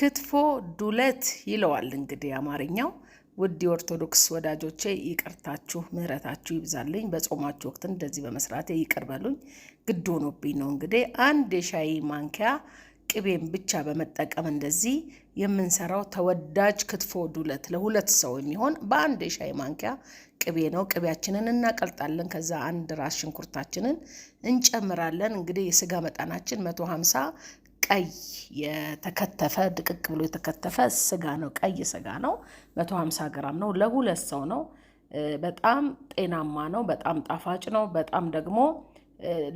ክትፎ ዱለት ይለዋል እንግዲህ አማርኛው። ውድ የኦርቶዶክስ ወዳጆቼ ይቅርታችሁ ምሕረታችሁ ይብዛልኝ። በጾማችሁ ወቅት እንደዚህ በመስራቴ ይቅር በሉኝ። ግድ ሆኖብኝ ነው። እንግዲህ አንድ የሻይ ማንኪያ ቅቤን ብቻ በመጠቀም እንደዚህ የምንሰራው ተወዳጅ ክትፎ ዱለት ለሁለት ሰው የሚሆን በአንድ የሻይ ማንኪያ ቅቤ ነው። ቅቤያችንን እናቀልጣለን። ከዛ አንድ ራስ ሽንኩርታችንን እንጨምራለን። እንግዲህ የስጋ መጠናችን 150 ቀይ የተከተፈ፣ ድቅቅ ብሎ የተከተፈ ስጋ ነው። ቀይ ስጋ ነው። 150 ግራም ነው። ለሁለት ሰው ነው። በጣም ጤናማ ነው። በጣም ጣፋጭ ነው። በጣም ደግሞ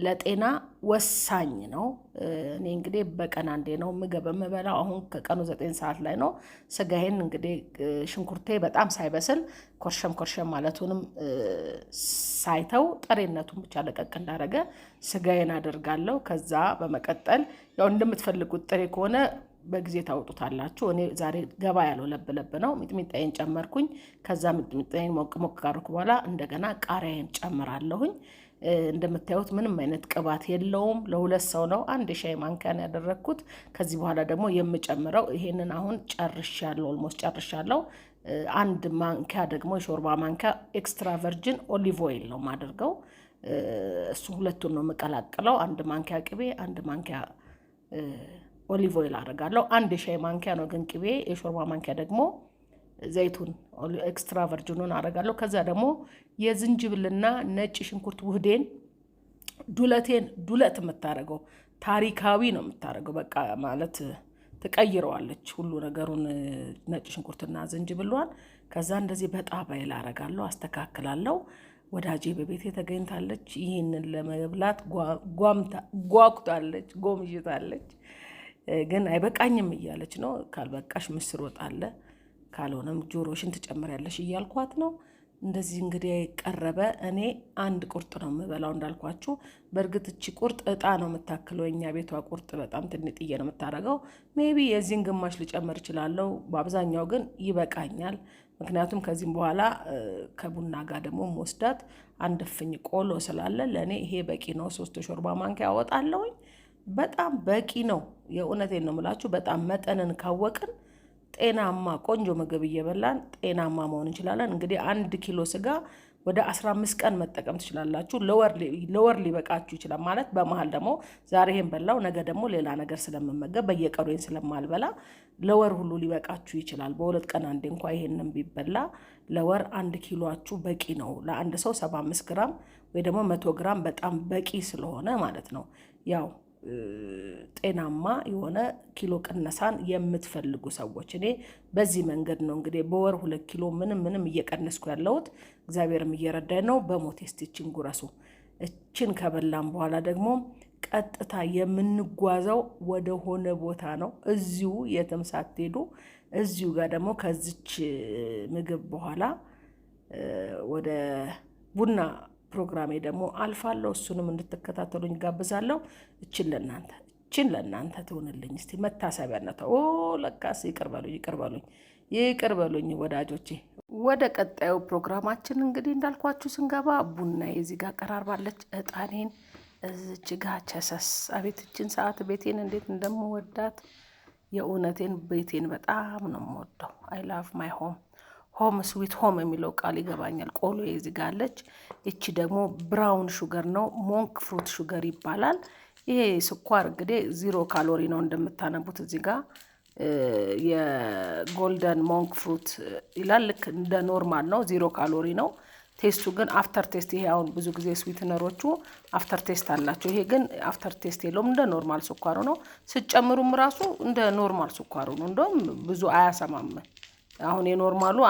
ለጤና ወሳኝ ነው። እኔ እንግዲህ በቀን አንዴ ነው ምግብ የምበላው። አሁን ከቀኑ 9 ሰዓት ላይ ነው። ስጋዬን እንግዲህ ሽንኩርቴ በጣም ሳይበስል፣ ኮርሸም ኮርሸም ማለቱንም ሳይተው፣ ጥሬነቱን ብቻ ለቀቅ እንዳደረገ ስጋዬን አደርጋለሁ። ከዛ በመቀጠል ያው እንደምትፈልጉት ጥሬ ከሆነ በጊዜ ታወጡታላችሁ። እኔ ዛሬ ገባ ያለው ለብ ለብ ነው። ሚጥሚጣዬን ጨመርኩኝ። ከዛ ሚጥሚጣዬን ሞቅ ሞቅ ካደረኩ በኋላ እንደገና ቃሪያዬን ጨምራለሁኝ። እንደምታዩት ምንም አይነት ቅባት የለውም። ለሁለት ሰው ነው። አንድ የሻይ ማንኪያን ያደረግኩት። ከዚህ በኋላ ደግሞ የምጨምረው ይሄንን አሁን ጨርሻለሁ፣ almost ጨርሻለሁ። አንድ ማንኪያ ደግሞ የሾርባ ማንኪያ extra virgin olive oil ነው የማደርገው። እሱ ሁለቱን ነው የምቀላቅለው። አንድ ማንኪያ ቅቤ፣ አንድ ማንኪያ olive oil አደርጋለሁ። አንድ የሻይ ማንኪያ ነው ግን ቅቤ፣ የሾርባ ማንኪያ ደግሞ ዘይቱን extra virgin ኑን አደርጋለሁ። ከዛ ደግሞ የዝንጅብልና ነጭ ሽንኩርት ውህዴን ዱለቴን ዱለት የምታደርገው፣ ታሪካዊ ነው የምታደርገው። በቃ ማለት ትቀይረዋለች ሁሉ ነገሩን ነጭ ሽንኩርትና ዝንጅብሏን። ከዛ እንደዚህ በጣባይ አደርጋለሁ፣ አስተካክላለሁ። ወዳጄ በቤቴ ተገኝታለች። ይህንን ለመብላት ጓጉታለች፣ ጎምዥታለች። ግን አይበቃኝም እያለች ነው። ካልበቃሽ ምስር ወጥ አለ፣ ካልሆነም ጆሮሽን ትጨምሪያለሽ እያልኳት ነው። እንደዚህ እንግዲህ ቀረበ። እኔ አንድ ቁርጥ ነው የምበላው እንዳልኳችሁ። በእርግጥ እቺ ቁርጥ እጣ ነው የምታክለው። የኛ ቤቷ ቁርጥ በጣም ትንጥዬ ነው የምታደርገው። Maybe የዚህን ግማሽ ልጨምር እችላለሁ። በአብዛኛው ግን ይበቃኛል። ምክንያቱም ከዚህም በኋላ ከቡና ጋር ደግሞ መወስዳት አንድ እፍኝ ቆሎ ስላለ ለእኔ ይሄ በቂ ነው። 3 ሾርባ ማንኪያ አወጣለሁኝ። በጣም በቂ ነው። የእውነቴን ነው የምላችሁ። በጣም መጠንን ካወቅን ጤናማ ቆንጆ ምግብ እየበላን ጤናማ መሆን እንችላለን። እንግዲህ 1 ኪሎ ስጋ ወደ 15 ቀን መጠቀም ትችላላችሁ። ለወር ሊበቃችሁ ይችላል። ማለት በመሀል ደግሞ ዛሬ ይሄን በላው ነገ ደግሞ ሌላ ነገር ስለምመገብ፣ በየቀኑ ይሄን ስለማልበላ ለወር ሁሉ ሊበቃችሁ ይችላል። በ2 ቀን አንዴ እንኳ ይሄንን ቢበላ ለወር 1 ኪሎአችሁ በቂ ነው። ለአንድ ሰው 75 ግራም ወይ ደግሞ 100 ግራም በጣም በቂ ስለሆነ ማለት ነው። ያው ጤናማ የሆነ ኪሎ ቅነሳን የምትፈልጉ ሰዎች እኔ በዚህ መንገድ ነው እንግዲህ በወር 2 ኪሎ ምንም ምንም እየቀነስኩ ያለሁት። እግዚአብሔርም እየረዳኝ ነው። በሞቴ እስቲ እችን ጉረሱ። እችን ከበላን በኋላ ደግሞ ቀጥታ የምንጓዘው ወደ ሆነ ቦታ ነው። እዚሁ የትም ሳትሄዱ እዚሁ ጋር ደግሞ ከዚች ምግብ በኋላ ወደ ቡና ፕሮግራሜ ደግሞ አልፋለሁ። እሱንም እንድትከታተሉኝ ጋብዛለሁ። እችን ለእናንተ ትሆንልኝ እስቲ መታሰቢያነቷ። ኦ ለካስ ይቅር በሉኝ፣ ይቅር በሉኝ፣ ይቅር በሉኝ ወዳጆቼ። ወደ ቀጣዩ ፕሮግራማችን እንግዲህ እንዳልኳችሁ ስንገባ ቡና የዚህ ጋር ቀራርባለች። እጣኔን እዚች ጋ ቸሰስ። አቤት እችን ሰዓት ቤቴን እንዴት እንደምወዳት! የእውነቴን ቤቴን በጣም ነው የምወደው። I love my home፣ home sweet home የሚለው ቃል ይገባኛል። ቆሎ የዚህ ጋ አለች። እቺ ደግሞ brown sugar ነው፣ monk fruit sugar ይባላል። ይሄ ስኳር እንግዲህ zero calorie ነው። እንደምታነቡት እዚህ ጋር የ golden monk fruit ይላል። ልክ እንደ normal ነው፣ zero calorie ነው። Taste ኡ ግን after taste፣ ይሄ አሁን ብዙ ጊዜ sweetener ኦቹ after taste አላቸው። ይሄ ግን after taste የለውም። እንደ normal ስኳሩ ነው። ስትጨምሩም ራሱ እንደ normal ስኳሩ ነው። እንደውም ብዙ አያሰማም። አሁን የ normal ኡ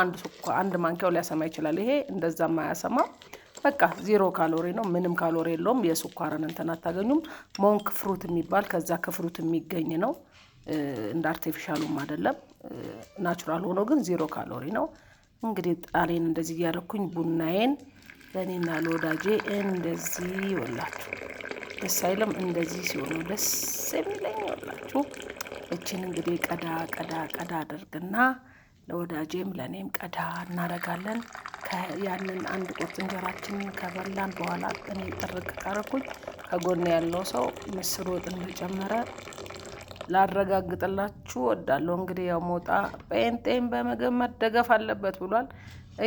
አንድ ማንኪያው ሊያሰማ ይችላል። ይሄ እንደዛም አያሰማም። በቃ zero calorie ነው። ምንም ካሎሪ የለውም። የስኳርን እንትን አታገኙም። Monk fruit የሚባል ከዛ ከ fruit የሚገኝ ነው። እንደ artificial ኡም አይደለም። Natural ሆኖ ግን zero calorie ነው። እንግዲህ ጣሌን እንደዚህ እያደረኩኝ ቡናዬን ለእኔና ለወዳጄ እንደዚህ ወላችሁ ደስ አይልም? እንደዚህ ሲሆኑ ደስ የሚለኝ ወላችሁ። እችን እንግዲህ ቀዳ ቀዳ ቀዳ አድርግና ለወዳጄም ለእኔም ቀዳ እናደርጋለን። ያንን አንድ ቁርጥ እንጀራችንን ከበላን በኋላ እኔ ጥርቅ ካረኩኝ ከጎን ያለው ሰው ምስር ወጥ እንደጨመረ ላረጋግጥላችሁ እወዳለሁ። እንግዲህ ያው ሞጣ ጴንጤን በምግብ መደገፍ አለበት ብሏል።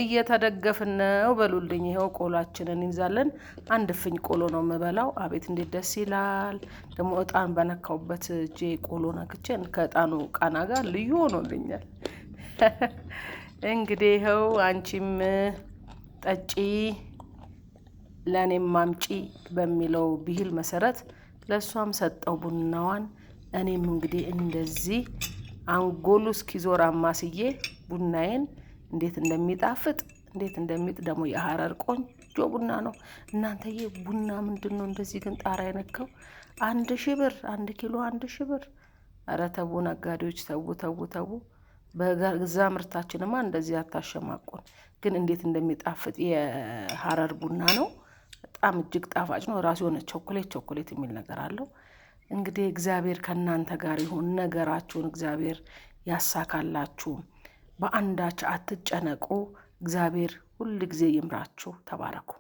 እየተደገፍን ነው በሉልኝ። ይኸው ቆሏችንን እንይዛለን። አንድ እፍኝ ቆሎ ነው የምበላው። አቤት እንዴት ደስ ይላል! ደግሞ እጣን በነካውበት እጄ ቆሎ ነክቼ ከእጣኑ ቃና ጋር ልዩ ሆኖልኛል። እንግዲህ ይኸው አንቺም ጠጪ ለእኔም አምጪ በሚለው ብሂል መሰረት ለእሷም ሰጠው ቡናዋን። እኔም እንግዲህ እንደዚህ አንጎሉ እስኪዞር አማስዬ ቡናዬን እንዴት እንደሚጣፍጥ እንዴት እንደሚጥ ደግሞ የሀረር ቆንጆ ቡና ነው እናንተዬ። ቡና ምንድን ነው እንደዚህ ግን ጣራ የነካው? 1000 ብር 1 ኪሎ 1000 ብር። ኧረ ተዉ ነጋዴዎች፣ ተዉ ተዉ ተዉ። በገዛ ምርታችንማ እንደዚህ አታሸማቁን። ግን እንዴት እንደሚጣፍጥ የሀረር ቡና ነው። በጣም እጅግ ጣፋጭ ነው። ራሱ የሆነ ቸኮሌት ቸኮሌት የሚል ነገር አለው። እንግዲህ እግዚአብሔር ከእናንተ ጋር ይሁን። ነገራችሁን እግዚአብሔር ያሳካላችሁ። በአንዳች አትጨነቁ። እግዚአብሔር ሁል ጊዜ ይምራችሁ። ተባረኩ።